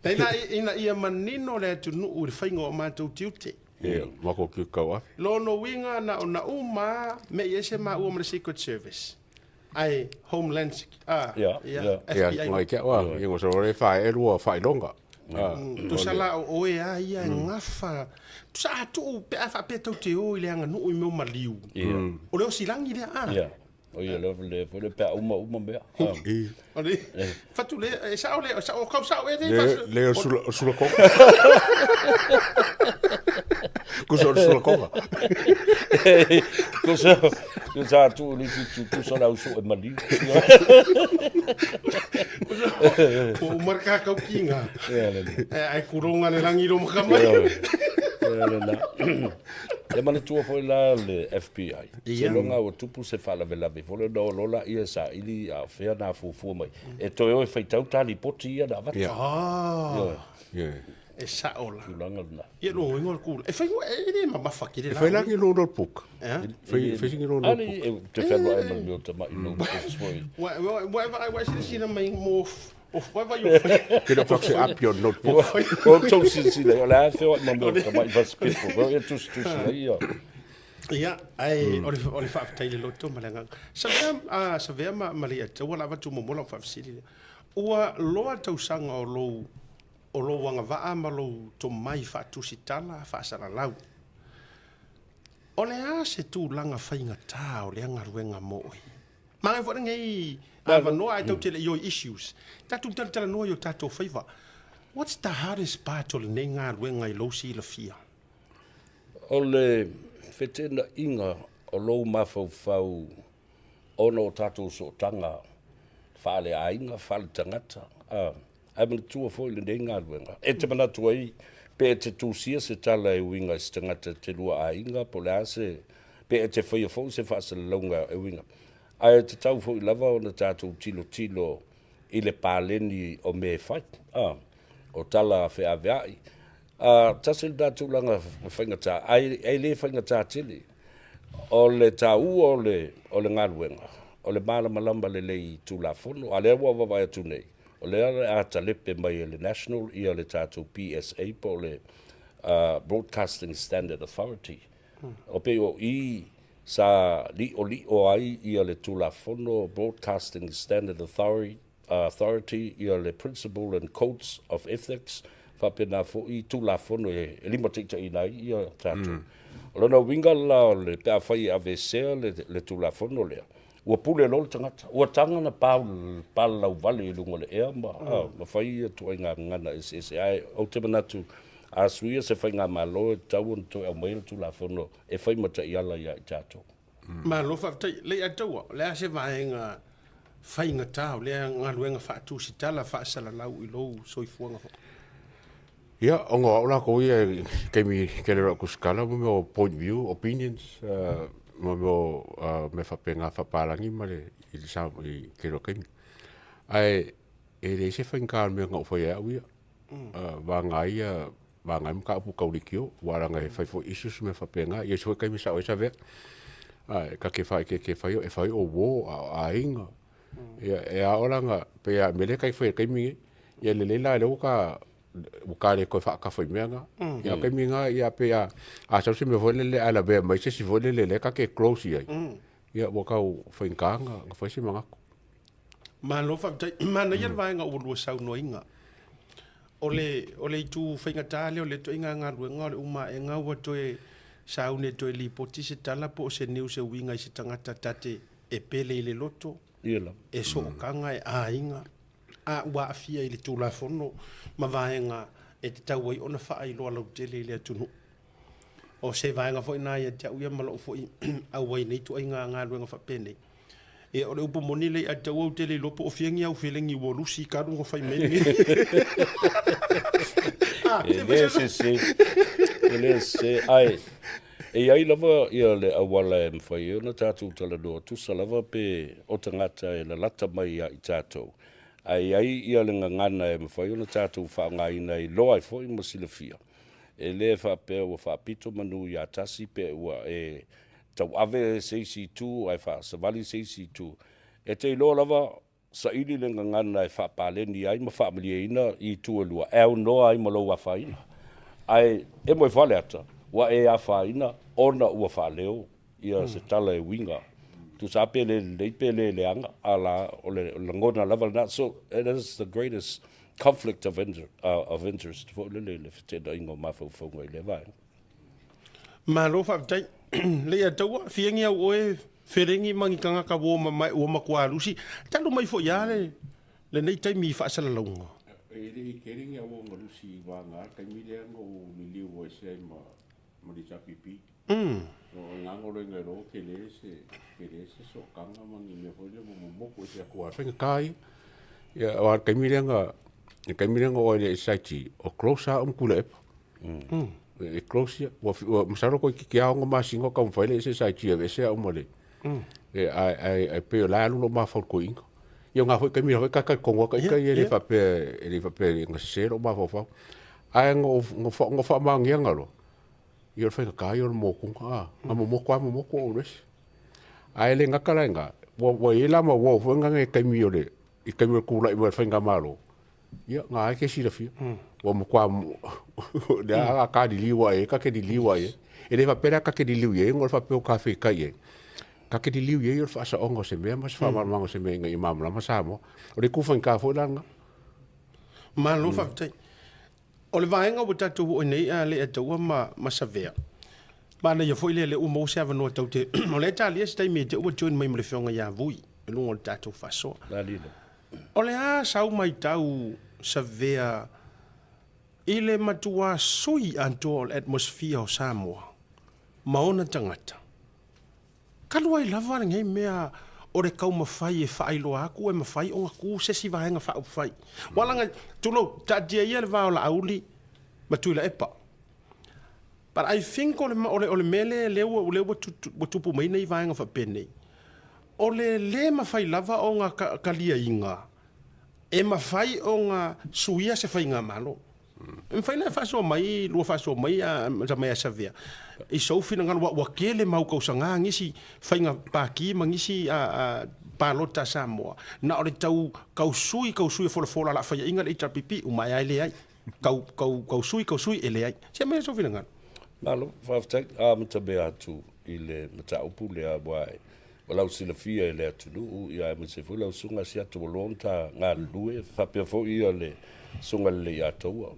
Leila ina ia manino le atunuu i le faiga o matou tiute. Ia, matou tiute tauave. Lona uiga na ona uma lava me'i ese maua ma le Secret Service ae Homeland a ia FBI. Ia, nai te au a, ia sa le fae lua faailoga. Tusa la o oe a ia e gafa. Tusa a tuu pe a faapea tou te o i le aganuu i mea o maliu. O le osilagi lea a. Ia. O ia lea le foi le pea uma uma mea. O le fatu le e sao le o kau sao e le Le o sula o sula koga. Kusa o sula koga. Kusa kusa tu li si tu tu sola usu e mali. O umar ka kau kinga. Ai kuronga le langi ro makamai. Le na. E manatua foi la le FBI. Seiloga ua tupu se faalavelave foi lea ona o loa laia e saili a o fea na fuafua mai. E toe o e faitau ta lipoti ia na avatu. Ioe. E sao la. Tulaga lena. Ia lona uiga o le kula. E fai e le mamafa tele la. E fai la ni lou notebook. Fai fai sini lou notebook. Ali e te whenua e mai mea o tamai notebooks foi. Ua ua ua silasila mai mo O whai wai o whai. Kena whakse up your notebook. O tau silasila, o le a wheoai ma mea o tamai fasipepo. Ko ia tusi tusi ai ia. Ia, ai, o le, o le faafetai le loto ma le agaga. Savea, Savea ma, ma Leiataua la avatu muamua lau faafesili lea. Ua loa tausaga o lou, o lou agavaa ma lou tomai faatusitala, faasalalau. O le a se tulaga faigata o lea galuega mo oe? Manaia foi lenei avanoa ae tatou te le i o i issues. Tatou talatalanoa i o tatou faiva. What's the hardest part o lenei galuega i lou silafia? O le feteenaiga o lou mafaufau ona o tatou sootaga faaleaiga, faaletagata, ae manatua foi lenei galuega. E te manatu ai pe e te tusia se tala e uiga i se tagata e te lua aiga po o le a se, pe e te faia foi se faasalalauga e uiga. Ae tatau foi lava ona tatou tilotilo i le paleni o mea e fai, a, o tala feaveai. A, tasi lena tulaga faigata, ae e le faigata tele. O le taua o le, o le galuega, o le malamalama lelei i Tulafono, a lea ua vaavaai atu nei, O lea o le a talepe mai e le National ia le tatou BSA po o le Broadcasting Standard Authority. O pei o i sa liʻoliʻo ai ia le Tulafono Broadcasting Standard Authority ia le Principle and Codes of Ethics faapena foi Tulafono e limataitaiina ai ia tatou. O lona uiga la o le pe afai e aveesea le Tulafono lea, Ua pule loa le tagata, ua taga ona palalauvale i luga o le ea ma, ma fai ia ituaiga gagana eseese. Ae ou te manatu, a suia se faigamalo e tatau ona toe aumaia le Tulafono e fai ma taiala ia i tatou. Malo faafetai. Leiataua, o le a se vaega faigata o lea galuega faatusitala faasalalau i lou soifuaga foi? Ia, ona o au latou ia i taimi tele o lau tusitala mo mea o point view, opinions, mo mea o mea faapena faapalagi ma le i le sa i le tele o taimi. Ae e leai se faigata o le mea na ou faia e au ia. Vagana ai ia vagana ai mataupu tau leitio, aua leaga e fai foi issues ma mea faapena. Ia isi foi taimi e sao ai Savea, ta te faaeteete e fai, e fai o uo a o aiga. Ia e ao la ona pei lava o le mea lea e fai i le taimi lenei, ia lelei la lea ua ta ua ta le toe faatafa i mea na. Ia a o le taimi lena ia pei a a sau se mea foi lele ae lavea mai se isi foi lele lea ta te close i ai, ia ua tau faigata ona fai se manatu. Malo faafetai. Manaia le vaega ua lua saunoaina. O le, o le itu faigata lea o lea ituaiga galuega o le uma aega ua toe sauni e toe lipoti se tala po o se news e uiga i se tagata ta te e pele i le loto, e sootaga, e aiga, a ua aafia i le Tulafono ma vaega e tatau ai ona faailoa lautele i le atunuu. O se vaega foi lena ia te au ia ma lou foi auai i nei ituaiga galuega faapenei. Ia, o le upu moni lea ia te au, ou te le iloa po o fia ni au felegi ua lusi talu ona fai mai lenei. E le sese, e le sese, ae E i ai lava ia le auala e mafai ai ona tatou talanoa tusa lava pe o tagata e lalata mai ia i tatou, ae i ai ia le gagana e mafai ona tatou faaaogaina e iloa ai foi ma silafia. E le faapea ua faapito manu ia tasi pe ua e tauave se isi itu ae faasavali se isi itu. E te iloa lava. saili le gagana e faapaleni ai ma faamalieina i itu e lua, e aunoa ai ma lou afaina. Ae e moe Faleata, ua e afaina ona ua faaleo ia se tala e uiga tusa lava pe le lelei pe le leaga, a la o le lagona lava lena. So it is the greatest conflict of of interest foi lele i le feteenaiga o mafaufauga i lea vaega. Malo faafetai. Leiataua, fiagi au oe felegi ma ni tagata ua mamae ua matua lusi talu mai foi lava le lenei taimi i faasalalauga. E le i tele ni au ona lusi i vaega le taimi lea na ou liliu ese ai ma ma le HRPP. O le agaga o loiga iloa ua tele se tele se sootaga ma ni mea foi lea ua momoku ese atu lava e faigata ia. Ia aua o le taimi lea na le taimi lea na oo ai i le SIT, o close lava au ma Tuilaepa. E close ia. Ua masalo toeitiiti lava 6 masina o taumafai le SSIG e aveese au ma le ae ae pei o la e alu lou mafaufau i le toeaina. Ia o na foi taimi ta talitonu lava ita ia e le faapea e le faapea na sese lou mafaufau. Ae na ou faamaoniaga loa, ia o le faigata ia o le motuga a. Na momoto lava momoto ou alu ese. Ae le gata la i lena, ua i ai la ma uo foi na i le taimi o le i le taimi o le tulai mai o le faigamalo, ia na lava e te silafia. Ua matua o lea a ta liliu lava i ai, ta te liliu lava i ai. E le faapea la ta te liliu i ai ona o le faapea ua ta feitai i ai, ta te liliu i ai o le faasaoga o se mea ma se faamalamalamaga o se mea ina ia malamalama Samoa. O le itu faigata foi la lena. Malo faafetai. O le vaega ua tatou oo i nei a Leiataua ma, ma Savea, manaia foi lea lea ua maua se avanoa tau te, o lea e talia se taimi e te ua join mai ma le afioga ia Vui i luga o le tatou faasoa. O le a sau matau Savea i le matua sui atoa o le atmosphere o Samoa ma ona tagata? Talu ai lava lenei mea o le taumafai e faailoa atu e mafai ona tu se isi vaega faaupufai. Ua laga, tulou, taatia ia le va o Laauli ma Tuilaepa. But I think o le, o le, o le mea lea, lea ua, lea ua, ua tupu mai nei vaega faapenei, o le lē mafai lava ona taliaina e mafai ona suia se faigamalo. E mafai ona e faasoa mai, lua faasoa mai a mai ia Savea i sou finagalo aua ua tele mau tausaga nisi faiga pati ma nisi palota a Samoa na o le tau tau sui tau sui e folafola la faiaina le HRPP uma ae leai tau tau tau sui tau sui e leai. Se aumai sou finagalo. Malo, faafetai. Amata mea atu i le mataupu lea aua ua lausilafia e le atunuu, ia aemaise foi lau susuga Asiata ua loa ona ta galulue, faapea foi ia le susuga Leleiataua.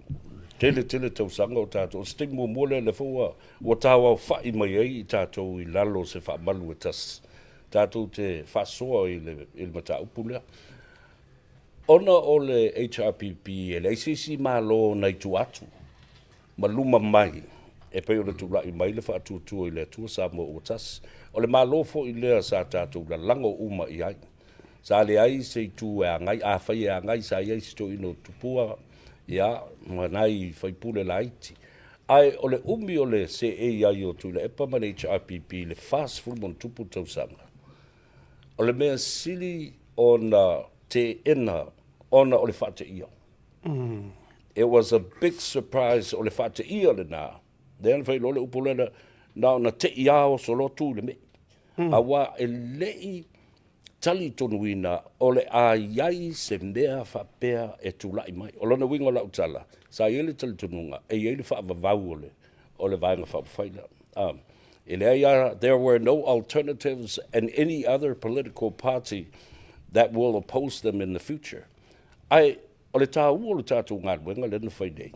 Tele tele tausaga o tatou, o se taimi muamua lea lea foi ua ua tauaofa'i mai ai i tatou i lalo o se faamalu e tasi, tatou te faasoa i le i le mataupu lea. Ona o le HRPP e leai se isi Malo na i tua atu ma luma mai e pei ona tulai mai le faatuatua i le Atua Samoa ua tasi. O le Malo foi lea sa tatou lalago uma i ai. Sa leai se itu e agai, afai e agai sa i ai si toeaina o Tupua, ia, ma nai faipule laiti. Ae o le umi o le seei ai o Tuilaepa ma le HRPP i le 40+ tausaga, o le mea sili ona teena ona o le faateia. It was a big surprise o le faateia lena, lea na fai loa le upu lea, na ona tei lava oso loa tu i le mei. Aua e le i talitonuina o le a i ai se mea faapea e tulai mai. O lona uiga o lau tala, sa i ai le talitonuga e i ai le faavavau o le, o le Vaega Faaupufai lea. E leai lava, there were no alternatives and any other political party that will oppose them in the future. Ae o le taua o le tatou galuega lea na fai nei,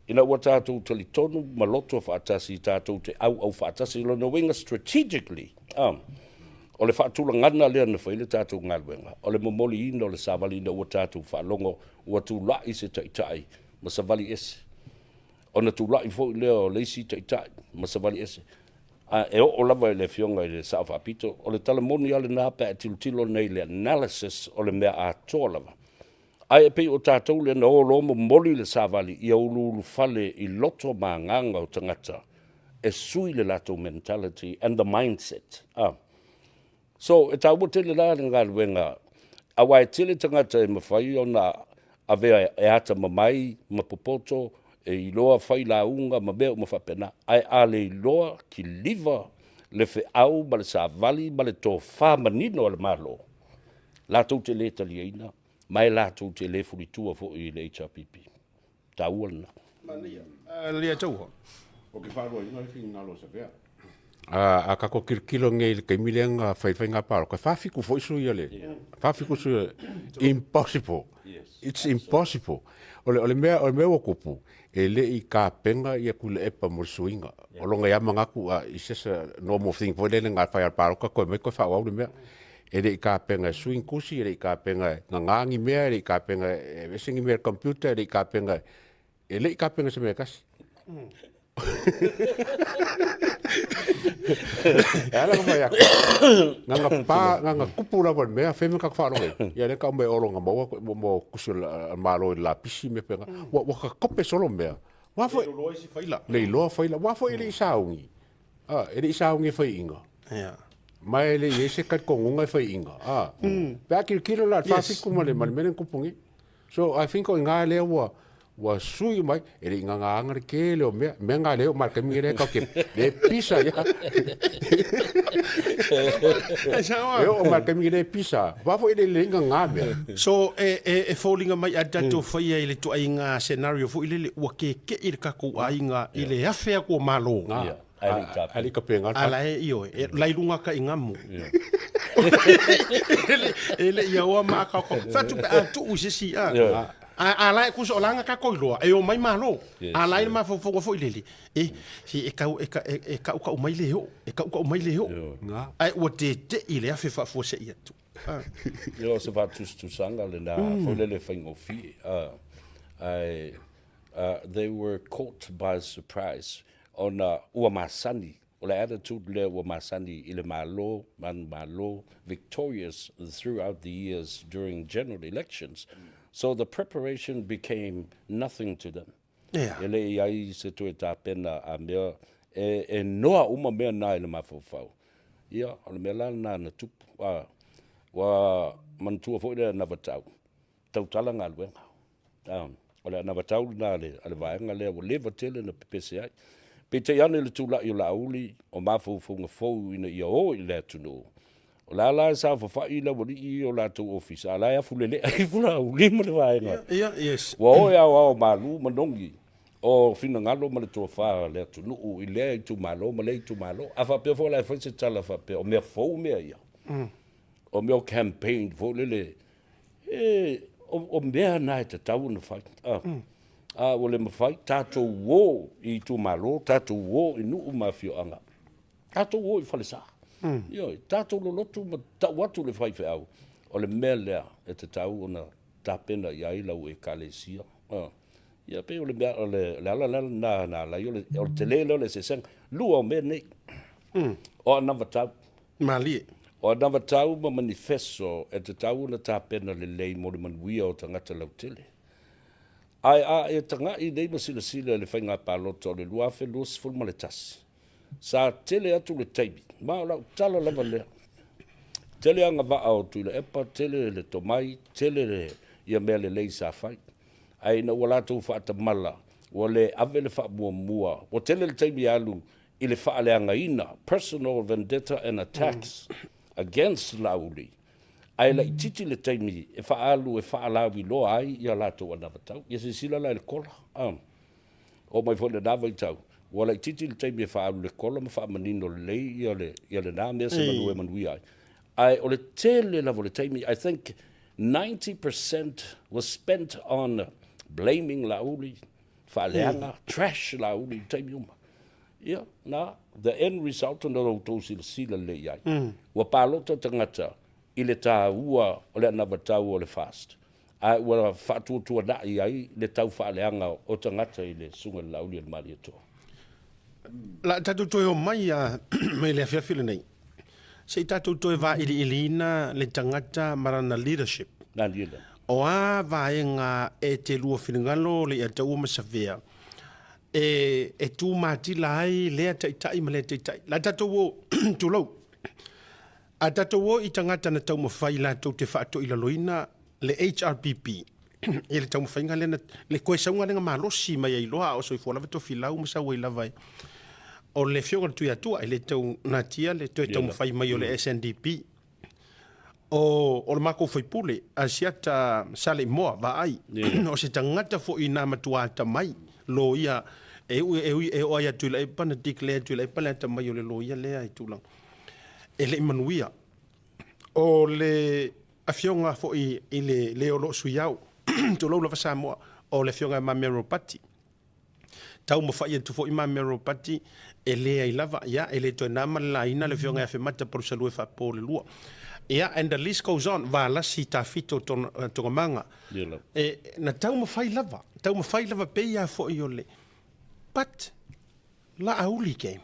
ina ua tatou talitonu ma loto faatasi tatou te auau faatasi, o lona uiga strategically, o le faatulagaga lea na fai le tatou galuega, o le momoliina o le savali ina ua tatou faalogo ua tulai se taitai ma savali ese. Ona tulai foi lea o le isi taitai ma savali ese. A e oo lava i le Afioga i le Sao Faapito, o le tala moni lava lena pe a e tilotilo nei i le analysis o le mea atoa lava. Ae e pei o tatou lea na o loa momoli le savali ia uluulufale i loto ma agaga o tagata e sui le latou mentality and the mindset. A. So, e taua tele la le galuega, aua e tele tagata e mafai ona avea e atamamai ma popoto, e iloa fai lauga ma mea uma faapena, ae a le iloa kiliva le feau ma le savali ma le tofa manino a le Malo, Latou te lē taliaina ma e latou te lē fulitua foi i le HRPP. Taua lena. Manaia. Lia Taua. Ou te faaluaina le finagalo o Savea. A tatou tilotilo nei i le taimi lea na fai ai faiga palota, e 47 foi sui a le, 47 sui a, impossible. It's impossible. O le, o le mea, o le mea ua tupu, e le i tapena ia Tuilaepa mo le suiga. O lona ia manatu, it's just a normal thing foi lele na fai lava palota toe aumai toe faaauau le mea. E le i tapena e sui ni tusi, e le i tapena e nana ni mea, e le i tapena e aveese ni mea i le computer, e le i tapena e le i tapena i se mea e tasi. E ala ona fai atu, na ona pa, na ona tupu lava le mea, fai ma tatou faalogo ai. Ia lea tau mai o lona maua mo mo tusi o le Malo i le lapisi mea faapena. Ua ua tatope solo mea. Ua foi Le iloa isi faila. Le iloa faila. Ua foi e le i sauni. A, e le i sauni e faiaina. Ia. Ma e le i ai se talitonuga e faiaina. A, pe a tilotilo la i le 47 ma le ma le mea lea na tupu nei. So I think o i ina lea ua ua sui mai, e le i gagaaga le tele o mea, mea na lea oo mai le taimi lea tatou te le pisa ai lava. E oo mai le taimi lea e pisa, aua foi e le lelei gaga mea. So e e e foliga mai a tatou faia i le ituaiga scenario foi lele ua keke'i le tatou aiga i le afe atu o Malo. Ia, ae le i tapena. Ae le i tapena le A la e ioe, e la i luga ka i gamu. E le i aoa ma akaoka. Fai atu pe a tuu i se isi a. A la e kusa o la ka koi loa, e o mai Malo. A la i le mafaufauga foi lele, e, si e kau, e, e, e kaukau mai le oo, e kaukau mai le oo. Ae ua tete'i le afe faafuasei atu. Ia o se faatusatusaga lena foi lele faigofie. Ae they were caught by surprise ona ua masani, o le attitude lea ua masani i le Malo, manumalo, victorious throughout the years during general elections. So the preparation became nothing to them. Yeah. E le i ai se toe tapena a mea, e, e noa uma mea na i le mafaufau. Ia, o le mea la lena na tupu. A, ua manatua foi le anavatau, tautala galuega. A, o le anavatau lena a le, a le vaega lea ua leva tele na pepese ai. Peitai ane le tulai o Laauli o mafaufauga fou ina ia o i le atunuu, O la la e saofafai le aualii i o latou ofisa, a o la e afulelea ifo Laauli ma le vaega. Ia, yes. Ua o e aoao malu ma nogi o finagalo ma le tofa o le atunuu i lea itumalo ma lea itumalo. A faapea foi la e fai se tala faapea, o mea fou mea ia. O mea o campaign foi lele, e, o, o mea na e tatau ona fai. A, a ua le mafai, tatou o i itumalo, tatou o i nuu ma afioaga. Tatou o i falesa. Ioe, tatou lolotu ma tau atu le faifeau, o le mea lea e tatau ona tapena i ai lau Ekalesia. Ia pei o le mea, o le, le ala lea lena na ala ai o le, o le tele lea o le eseesega. Lua o mea nei, o anavatau. Malie. O anavatau ma manifeso e tatau ona tapena lelei mo le manuia o tagata lautele. Ae a e tagai nei ma silasila i le faiga palota o le 2021, Sa tele atu le taimi, ma o lau tala lava lea. Tele agavaa o Tuilaepa, tele le tomai, tele le, ia mea lelei sa fai. Ae ina ua latou faatamala, ua le ave le faamuamua, ua tele le taimi e alu i le faaleagaina, personal vendetta and attacks against Laauli, ae laitiiti le taimi e faaalu e faalauiloa ai ia latou anavatau. Ia silasila la i le kola, ah. Oo mai foi i lena vaitau, ua laitiiti le taimi e faaalu le kola ma faamanino lelei ia le, ia lena mea semanu e manuia ai. Ae o le tele lava o le taimi, I think 90% was spent on blaming Laauli, faaleaga, trash Laauli i taimi uma. Ia, na, the end result ona outou silasila lelei i ai. Ua palota tagata i le taua o le anavatau o le FAST. Ae ua faatuatuanai ai le tau faaleaga o tagata i le Susuga i le Laaulialemalietoa. La tatou toe o mai a mai le afiafi lenei. Se i tatou toe vailiiliina le tagata ma lana leadership. Nani le. O a vaega e te lua finagalo le Ataua ma Savea e, e tu matila ai lea taitai ma lea taitai. La tatou o, tulou, A tatou o i tagata na taumafai latou te faatoilaloina le HRPP i le taumafaiga lea na, le koe sauga lea na malosi mai ai loa a o soifua lava Tofilau ma sau ai lava o le afioga i le Tuiatua e le tau natia le toe taumafai mai o le SNDP. O le makou faipule, Asiata Saleimoa Vaai, o se tagata foi na matua atamai loia e ui e ui e oo ai atu i Laipa na declare atu i Laipa le atamai o le loia lea i tulaga e le i manuia. O le afioga foi i le le o lo o sui au, tulou lava Samoa, o le afioga ia Mamea Ropati. Taumafai atu foi Mamea Ropati e leai lava, ia, e le toe na ma le laina le afioga ia Afemata Palusalua e faapo le lua. Ia, and the list goes on, Valasi Tafito Togamaga. E, na taumafai lava, taumafai lava pei lava foi o le, but, Laauli came.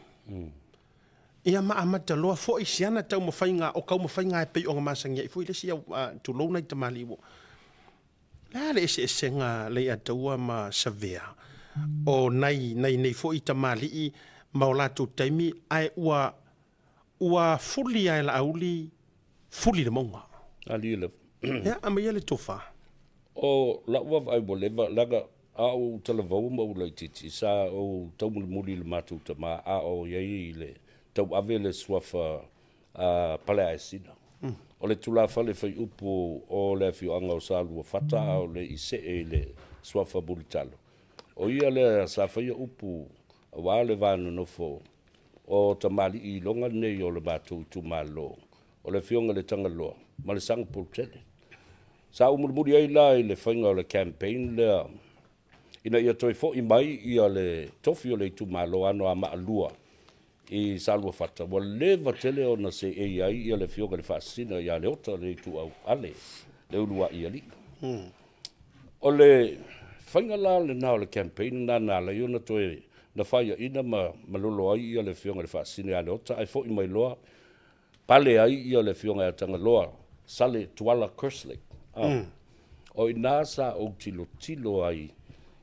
Ia ma amata loa foi si ana taumafaiga, o taumafaiga e pei ona masani ai foi le isi au, tulou nai tamalii ua. Le a le eseesega Leiataua ma Savea o nai nai nei foi tamalii ma o latou taimi ae ua ua fuli a e Laauli fuli le mauga. Alii lava. Ia aumaia le tofa. O lau vaavaai ua leva leaga a ou talavaua ma ou laitiiti sa ou taumulimuli i le matou tama a o i ai i le tauave le suafa a Paleaesina. O le tulafale faiupu o le afioaga o Saluafata a o le i see i le suafa Mulitalo, o ia lea sa faia upu aua le va nonofo o tamalii iloga nei o le matou itumalo, o le Afioga i le Tagaloa ma le Sagapolutele. Sa ou mulimuli ai la i le faiga o le campaign lea ina ia toe foi mai ia le tofi o le itumalo Anoamaa 2 i Saluafata, ua leva tele ona seei ai ia le Afioga i le Faasisina ia Leota le Ituau Ale, le uluai alii. O le faiga la lena o le campaign lena na ala ai ona toe na faiaina ma malolo ai ia le Afioga i le Faasisina ia Leota ae foi mai loa pale ai ia le Afioga ia Tagaloa Sale Tuala Kerslake. O i ina sa ou tilotilo ai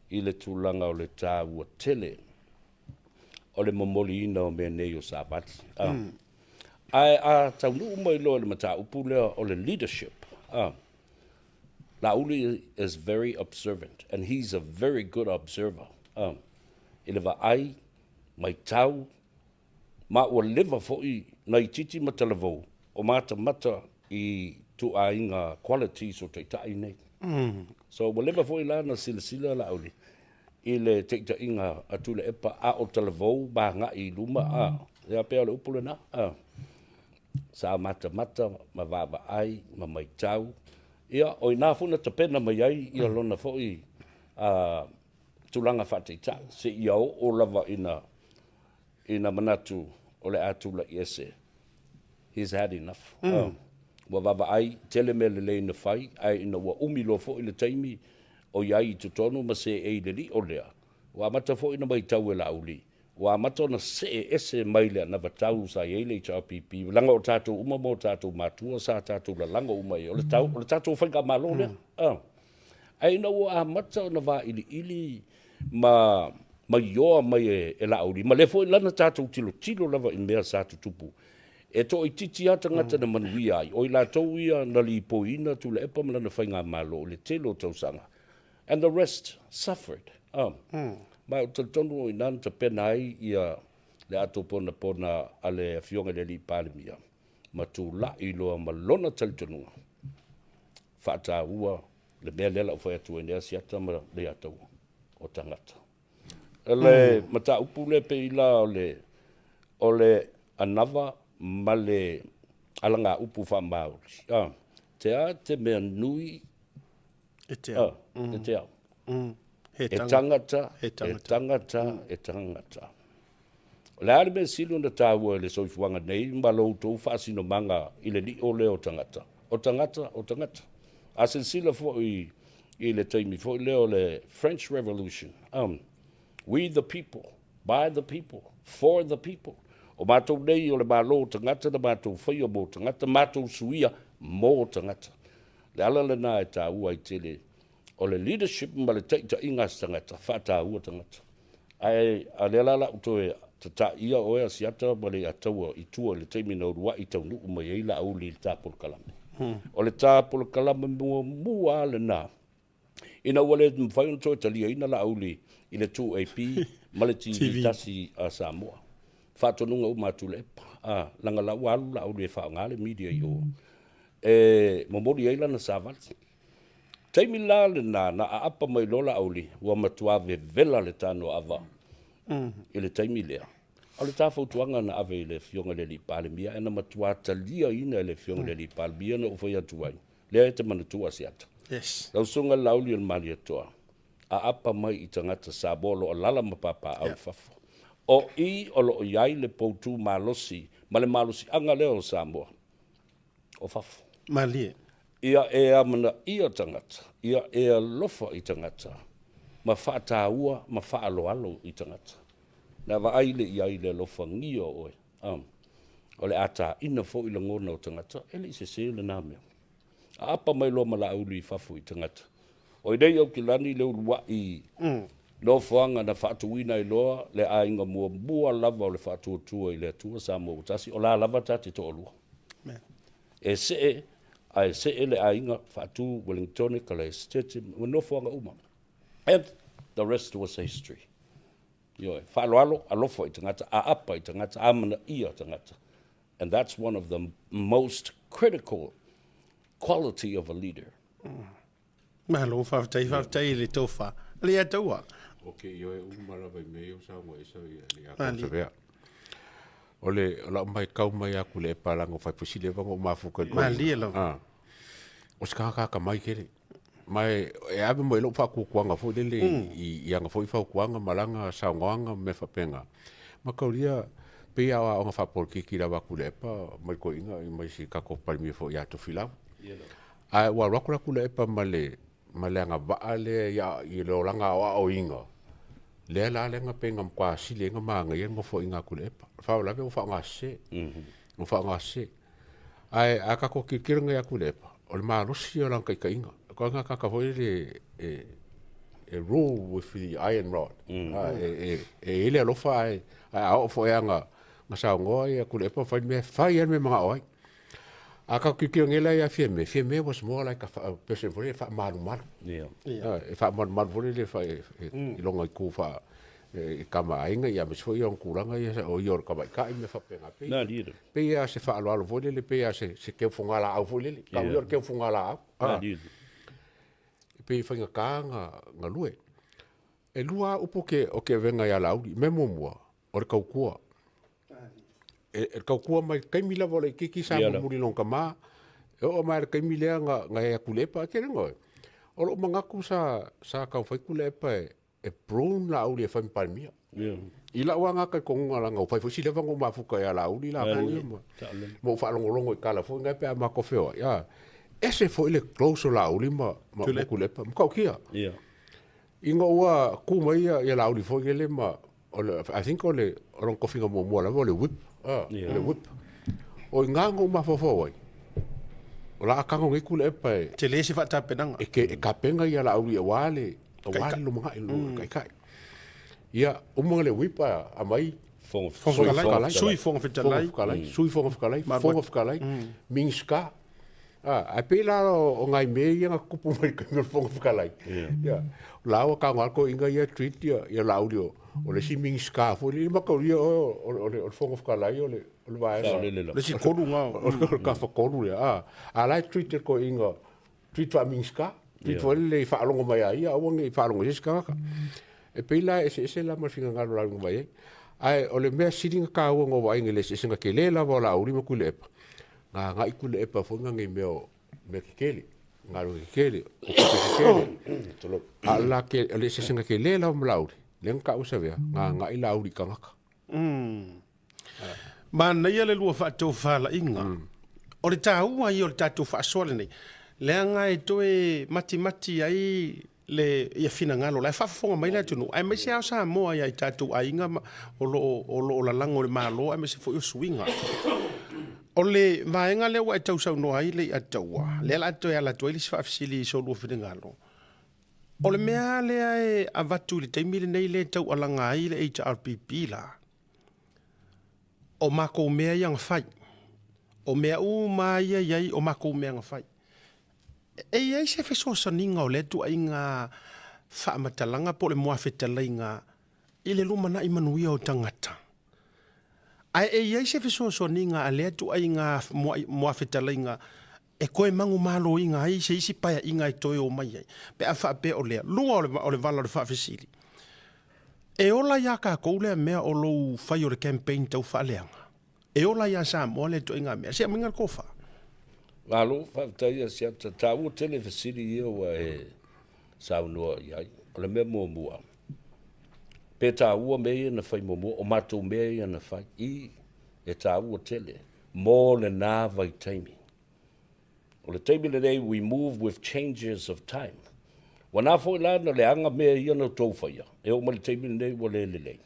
i le tulaga o le taua tele o le momoliina o mea nei o savali. Ae a taunuu mai loa i le mataupu lea o le leadership, Laauli is very observant and he's a very good observer i le vaai, matau, ma ua leva foi na itiiti ma talavou o matamata i ituaiga qualities o taitai nei. So ua leva foi la na silasila Laauli i le taitaiga a Tuilaepa a o talavou ma agai i luma a, ia pei o le upu lena a, sa matamata ma vaavaai ma maitau, ia o i ina foi na tapena mai ai ia lona foi tulaga faataitai seia oo lava ina ina manatu o le a tulai ese, he's had enough. Ua vaavaai, tele mea lelei na fai, ae ina ua umi loa foi le taimi o i ai i totonu ma seei i le lio lea, ua amata foi ona matau e Laauli, ua amata ona see ese mai le anavatau sa i ai le HRPP, leaga o tatou uma ma o tatou matua sa tatou lalago uma i ai, o le tau, o le tatou faigamalo lea. Ae ina ua amata ona vailiili ma maioa mai e Laauli, ma lea foi la na tatou tilotilo lava i mea sa tutupu, e toaitiiti lava tagata na manuia ai, o i latou ia na lipoiina Tuilaepa ma lana faigamalo i le tele o tausaga, and the rest suffered. Ma ou te talitonu o i ina na tapena ai ia le ato ponapona a le Afioga i le Alii Palemia, ma tulai loa ma lona talitonuga, faataua le mea lea la ou fai atu ai nei Asiata ma Leiataua, o tagata. O le mataupu lea pei la o le, o le anava ma le alagaupu faamaoli. Ah, te a te mea nui e te au. Ah, e te au. E tagata, e tagata, e tagata. O le a le mea sili ona taua i le soifuaga nei ma lo outou faasinomaga i le lio lea o tagata? O tagata, o tagata. A silasila foi i le taimi foi lea o le French Revolution, we the people, by the people, for the people. O matou nei o le Malo o tagata na matou faia mo tagata, matou suia mo tagata. Le ala lena e taua ai tele o le leadership ma le taitaiga a se tagata, faataua tagata. Ae a lea la la ou toe tataia oe Asiata ma Leiataua i tua i le taimi na uluai taunuu mai ai Laauli i le ta polokalame. O le ta polokalame muamua lava lena ina ua le mafai ona toe taliaina Laauli i le 2AP ma le TV tasi a Samoa. Faatonuga uma a Tuilaepa, a, leaga la ua alu Laauli e faaaoga le media i o. E momoli ai lana savali. Taimi la lena na aapa mai loa Laauli, ua matua vevela le tanoaava i le taimi lea. O le ta fautuaga na ave i le Afioga i le Alii Palemia, ae na matua taliaina e le Afioga i le Alii Palemia na ou fai atu ai, lea e te manatua Asiata. Yes. Lau Susuga Laauli o le Malietoa, aapa mai i tagata Samoa o lo o alaala ma papaaao i fafo. O i o lo o i ai le poutu malosi ma le malosiaga lea o Samoa o fafo. Malie. Ia e amanaia tagata, ia e alofa i tagata, ma faataua ma faaaloalo i tagata. Na vaai le i ai i le alofagia o oe, o le a taina foi lagona o tagata, e le i sese lena mea. Aapa mai loa ma Laauli i fafo i tagata. O i nei Aukilani le uluai nofoaga na faatuina ai loa le aiga muamua lava o le Faatuatua i le Atua Samoa ua tasi, o la lava ta te toalua. E see ae see le aiga faatu Wellingtone, Kalaesetete ma nofoaga uma. And the rest was history. Ioe, faaaloalo, alofa i tagata, aapa i tagata, amanaia tagata. And that's one of the most critical quality of a leader. Malo, faafetai, faafetai i le tofa. Le ia taua. Ok, ioe uma lava i mea ia ua saunoa ai sa ia le ia Savea. O le o lau mai kau mai aku le epa langa o fai pusi le vanga o mafuka i Malie lava. Ah. O se kaka mai kele. Mai e ave mo lou faakuakuaga foi lele i aga foi fautuaga ma lana saunoaga ma mea faapena. Ma taulia pei lava o aoga faapolokiki lava a Tuilaepa mai le toeaina mai si tatou Palemia foi ia Tofilau. Ae ua alu atu la Tuilaepa ma le ma le agavaa lea ia i le olaga aoaoina, lea la lea na pei na matua sili ai ona manaia le nofoaiga a Tuilaepa. O le faalavelave ua faaaogasese, ua faaaogasese. Ae a tatou tilotilo nei ia Tuilaepa, o le malosi ia o lana taitaiga. O lena tagata foi lele e rule with the iron rod. E i ai le alofa ae a oo foi lava na saunoa ia Tuilaepa ma fai le mea, e fai lava le mea e manao ai. A tatou tilotilo nei la ia Fiame, Fiame was more like a person foi lele e faamalumalu. E faamalumalu foi lele i lona itu i tama aiga ia aemaise foi ona tulaga ia o ia o le tamaitai ma mea faapena. Pei pei lava se faaaloalo foi lele, pei lava se keu fogalaau foi lele, tau ia o le keu fogalaau. E pei e faigata ona galue. E lua lava upu o ke avega ia Laauli. O le mea muamua, o le tautua. E tautua mai le taimi lava o laitiiti sa mulimuli lona tama, e oo mai lava i le taimi lea na ea Tuilaepa. E tele na, o lou manatu sa taumafai Tuilaepa e prune Laauli e fai ma Palemia. I lau lava lena talitonuga leaga ua fai foi si leva ona ou mafuta ia Laauli latou ia ma ou faalogologo i tala foi na pe a matou feoai, a, ese foi le close o Laauli ma Tuilaepa, matautia. Ina ua tu mai ia Laauli foi lele ma o le, I think o le o lona tofiga muamua lava o le whip, o le whip. O i ina na ou mafaufau ai, o le a tago nei Tuilaepa e Tele se faatapenaga. E ke e tapena ia Laauli aua le aua le lumanai le taitai. Ia, uma le whip a aumai Fofoga Fetalai, Sui Fofoga Fetalai, Sui Fofoga Fetalai, Fofoga Fetalai, Minisita. Ae pei la o nai mea ia na tutupu mai i le taimi o le Fofoga Fetalai. Ia, o la ua tago lava le toeaina ia treat ia Laauli o le isi Minisita foi lele, mataulia oe o le Fofoga Fetalai o le vaega. O le isi tolu na. O le tafatolu lea. A o la e treat e le toeaina, treat faa-Minisita, treat foi lele i faalogo mai ia ia, aua ne i faalogo i se isi tagata. E pei la e eseese la ma le finagalo o Laauli na vaai ai. Ae o le mea sili ona taua na ou vaai i le eseesega tele lava o Laauli ma Tuilaepa, na agai Tuilaepa foi na nei mea o mea tetele, galuega tetele, o tupe tetele. A o le o le eseesega tele lava ma Laauli, lea na taua e Savea, na agai Laauli i tagata. Manaia le lua faatofalaiga. O le taua ia o le tatou faasoa lenei, leaga e toe matimati ai le ia finagalo la e faafofoga mai le atunuu aemaise lava o Samoa ia i tatou aiga ma o lo o lalago i le Malo aemaise foi o suiga. O le vaega lea ua e tausaunoa ai Leiataua, lea o le a toe ala atu ai le isi faafesili i so lua finagalo, o le mea lea e avatu i le taimi lenei lea e taualaga ai le HRPP la, o makou mea ia na fai, o mea uma ia e i ai o makou mea na fai. E i ai se fesoasoaniga o lea ituaiga faamatalaga po o le muafetalaiga i le lumanai manuia o tagata? Ae e i ai se fesoasoaniga a lea ituaiga muafetalaiga e toe manumaloina ai se isi paeaiga e toe o mai ai, pe a faapea o lea. Lua o le, o le vala o le faafesili, e ola iā tatou lea mea o lou fai o le campaign tau faaleaga? E ola iā Samoa lea ituaiga mea? Se aumaiga le tofa. Malo, faafetai Asiata. Taua tele fesili ia ua e saunoa i ai. O le mea muamua, pe taua mea ia na fai muamua, o matou mea ia na fai, i, e taua tele mo lena vaitaimi. O le taimi lenei, we move with changes of time. Ua na foi la na leaga mea ia na outou faia, e oo mai le taimi lenei ua le lelei.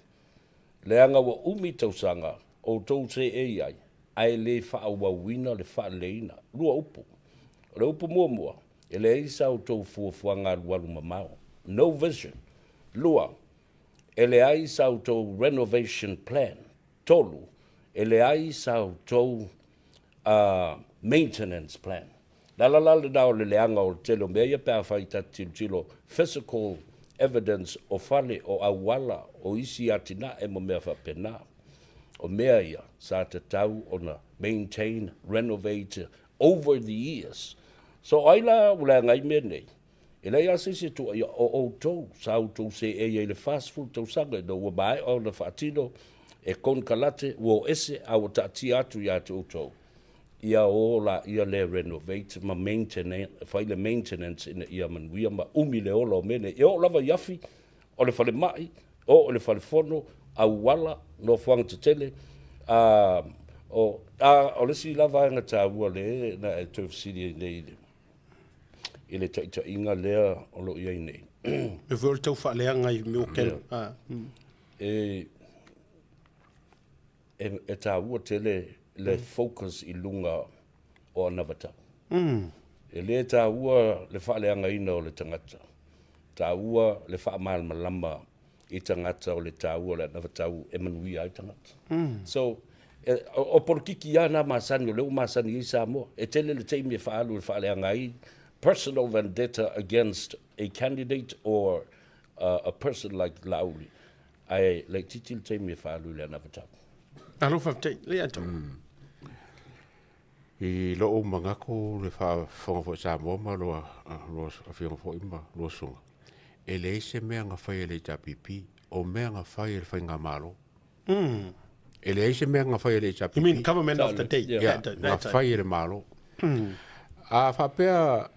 Leaga ua umi tausaga outou seei ai, ae le faaauauina le faaleleiina. Lua upu. O le upu muamua, e leai sa outou fuafuaga alualu mamao. No vision. Lua, e leai sa outou renovation plan. Tolu, e leai sa outou maintenance plan. Le ala la lena o le leaga o le tele o mea ia pe afai ta te tilotilo physical evidence o fale, o auala, o isi atinae ma mea faapena. O mea ia sa tatau ona maintain, renovate over the years. So o ai la ua leaga ai mea nei? E leai lava se isi e tuuaia, o outou sa outou seei ai i le 40 tausaga ina ua maea ona faatino e konekarate ua o ese a ua taatia atu ia te outou, ia o laia le renovate ma maintenance, fai le maintenance ina ia manuia ma umi le ola o mea nei. E oo lava i afi o le falemai, oo i le falefono, auala, nofoaga tetele, a, o, a, o le isi la vaega taua lea na e toe fesili ai nei i le i le taitaiga lea o lo o i ai nei. E foi o le tau faaleaga i mea o kelo. E, e, e taua tele le focus i luga o anavatau. E le taua le faaleagaina o le tagata, taua le faamalamalama i tagata o le taua o le anavatau e manuia ai tagata. So, e, o, o polokiki lava na masani, o lea ua masani ai Samoa. E tele le taimi e faaalu e faaleaga ai personal vendetta against a candidate or a person like Laauli. Ae laitiiti le taimi e faaalu i le anavatau. Malo faafetai. Leiataua. I lou manatu le faafofoga foi a Samoa ma lua afioga foi ma lua susuga, e leai se mea na fai e le HRPP, o mea na fai e le Faigamalo. E leai se mea na fai e le HRPP. You mean government of the day? Yeah, na fai e le Malo. A faapea,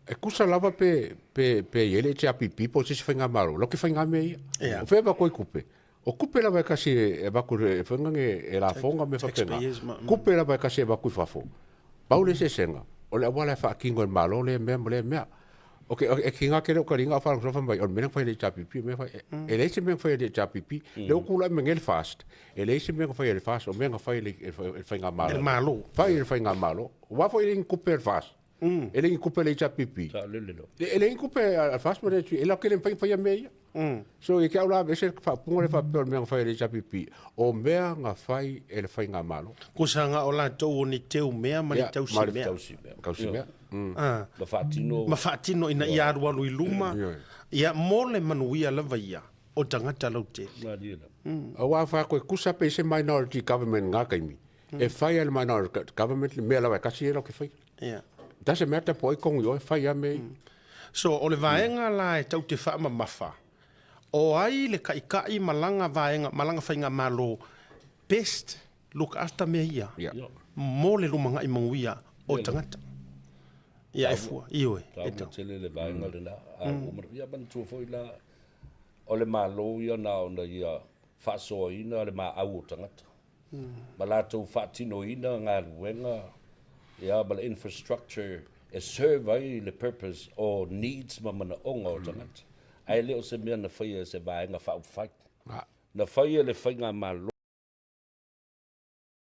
e tusa lava pe, pe, pe i ai le HRPP po o se isi Faigamalo, lau ke faiga mea ia. Yeah. O fea e avatu ai tupe? O kupe lava e kasi e avatu e whainga e lafoga me faapena. Kupe lava e kasi e avatu i fafo. Pau le eseesega, o le auala e faatino e le Malo lea mea ma lea mea. Ok, e kiga tele o taliga o faalogologo fai mai, o le mea lea na fai e le HRPP, o le mea na fai, e leai se mea na fai e le HRPP. Lea ua tulai mai nei le FAST, e leai se mea na fai e le FAST, o mea na fai e le Faigamalo. E le Malo. Fai e le Faigamalo. Aua foi e leai ni tupe a le FAST. E leai ni tupe a le HRPP. Saolele loa. E leai ni tupe a le FAST ma le HRPP. E latou te le mafai ona faia mea ia. So ia te au la, ese le faaupuga lea faapea o le mea na fai e le HRPP, o mea na fai e le Faigamalo. Kusa na o latou o ni teu mea ma ni tausi mea. Tausi mea. Ma faatino. Ma faatino ina ia alualu i luma. Ia mo le manuia lava ia o tagata lautele. Malie lava. Aua a fai atu e tusa pe i se minority government i nga taimi, e fai e le minority government le mea lava e tasi ia latou te faia. Yeah. Doesn't matter po o ai tonu i oe, fai lava mea ia. So, o le vaega la e tau te faamamafa, o ai le kaʻikaʻi ma lana vaega, ma lana faigamalo best look after mea ia Yeah. mo le lumanaʻi manuia o tagata. Ia e fua, ioe, e Taua tau. tele le vaega lena. A ua manaia, ia manatua foi la, o le Malo ia na ona ia faasoaina le maau o tagata. Ma latou faatinoina galuega ia ma le infrastructure e serve ai le purpose o needs ma manaoga o tagata. Ae le o se mea na faia e se vaega faaupufai. Na faia e le Faigamalo.